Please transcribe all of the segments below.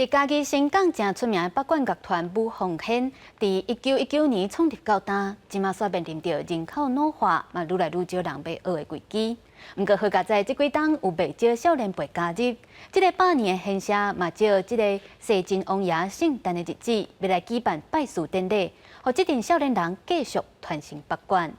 佇嘉義伸港誠出名的北管樂團舞鳳軒，佇1919年創立到今，這馬煞面臨著人口老化，嘛愈來愈少人欲學的危機。毋過好佳哉這幾冬有袂少少年輩加入，這个百年的玄社嘛藉這个世晉王爺聖誕的日子，欲來舉辦拜師典禮，予這陣少年人繼續傳承北管。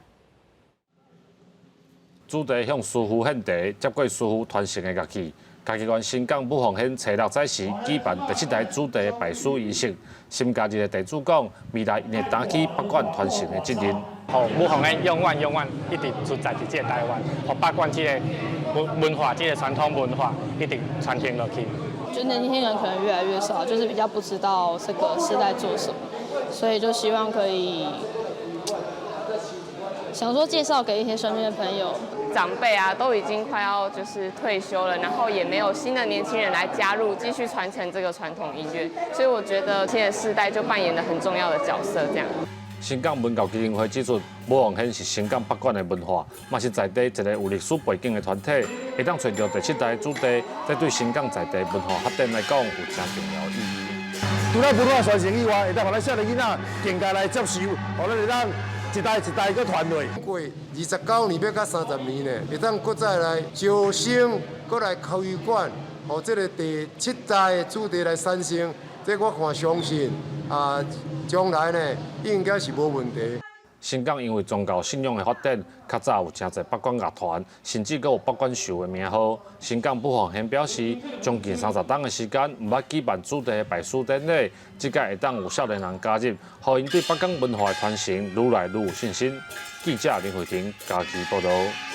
子弟向師傅獻茶，接過師傅傳承的樂器。嘉義縣伸港舞鳳軒初六早時舉辦第七代子弟的拜師儀式。新加入的弟子講，未來𪜶會擔起北管傳承的責任。予舞鳳軒永遠永遠一直存在佇這个台灣，予北管這个文化，這个傳統文化一直傳承落去。就年輕人可能越來越少，就是比較不知道這個是在做什麼，所以就希望可以想說介紹給一些身邊的朋友。長輩啊，都已經快要就是退休了，然後也沒有新的年輕人來加入，繼續傳承這個傳統音樂，所以我覺得現在世代就扮演了很重要的角色。這樣。伸港文教基金會指出，舞鳳軒是伸港北管的文化，嘛是在地一个有歷史背景的團體，會當揣著第七代子弟，這對伸港在地文化發展來講有誠重要意義。除了文化傳承以外，會當予咱少年囡仔更加來接受，予咱會當一代一代閣傳落。過29年欲到30年呢，會當閣再來招生，閣來開館，予這个第七代的子弟來產生，這我看相信啊，將來呢應該是無問題。伸港因為宗教信仰的發展，較早有誠濟北管樂團，甚至閣有北管秀的名號。伸港舞鳳軒表示，將近30冬的時間，毋捌舉辦子弟的拜師典禮，這擺會當有少年人加入，予𪜶對北管文化的傳承愈來愈有信心。記者林慧婷嘉義報導。